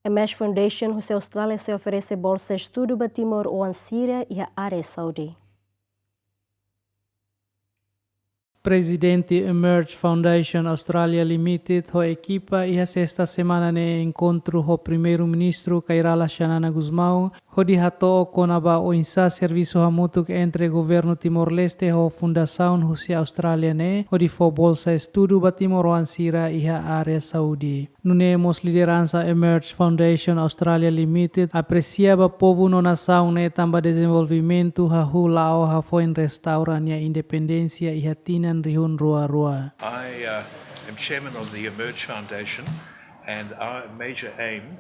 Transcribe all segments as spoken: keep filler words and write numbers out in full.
Emerge Foundation husi Austrália sei oferese bolsa estudu ba timoroan sira iha área saúde. Prezidente Emerge Foundation Australia Limited ho ekipa iha sesta semana ne'e enkontru ho Primeiru-Ministru Kay Rala Xanana Gusmão, hodi hato'o kona-ba oinsá servisu hamutuk entre Governu Timor-Leste ho fundasaun husi Austrália ne'e, hodi fó bolsa estudu ba timoroan sira iha área saúde. Nune'e mós lideransa Emerge Foundation Australia Limited apresia ba povu no nasaun ne'e tanba dezenvolvimentu hahú la'o hafoin restaura nia independénsia iha tinan rihun rua rua. I uh, am chairman of the Emerge Foundation, and our major aim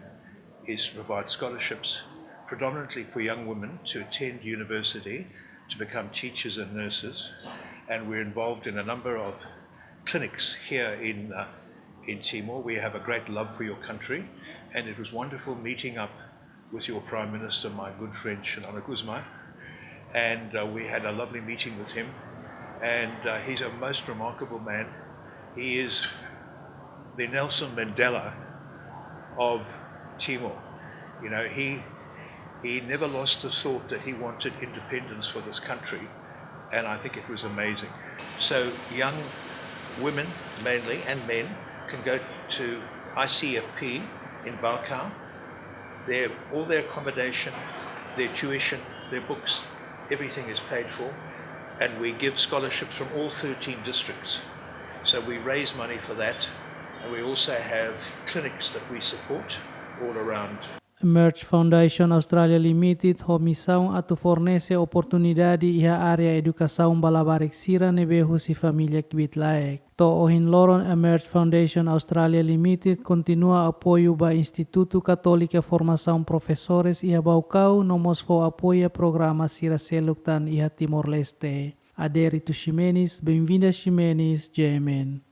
is to provide scholarships predominantly for young women to attend university, to become teachers and nurses. And we're involved in a number of clinics here in, uh, in Timor. We have a great love for your country, and it was wonderful meeting up with your Prime Minister, my good friend Xanana Gusmão. And uh, we had a lovely meeting with him. And uh, he's a most remarkable man. He is the Nelson Mandela of Timor. You know, he he never lost the thought that he wanted independence for this country, and I think it was amazing. So young women mainly and men can go to I C F P in Baucau. Their, all their accommodation, their tuition, their books, everything is paid for, and we give scholarships from all thirteen districts. So we raise money for that, and we also have clinics that we support all around. Emerge Foundation Australia Limited ho misaun atu fornese oportunidade iha área edukasaun ba labarik sira ne'ebé husi família kbiit-laek. To'o ohin loron, Emerge Foundation Australia Limited kontinua apoiu ba Institutu Katólika Formasaun Profesores iha Baucau, no mós fó apoiu programa sira seluk tan iha Timor-Leste. Adérito Ximenes, Benvinda Ximenes, G M N.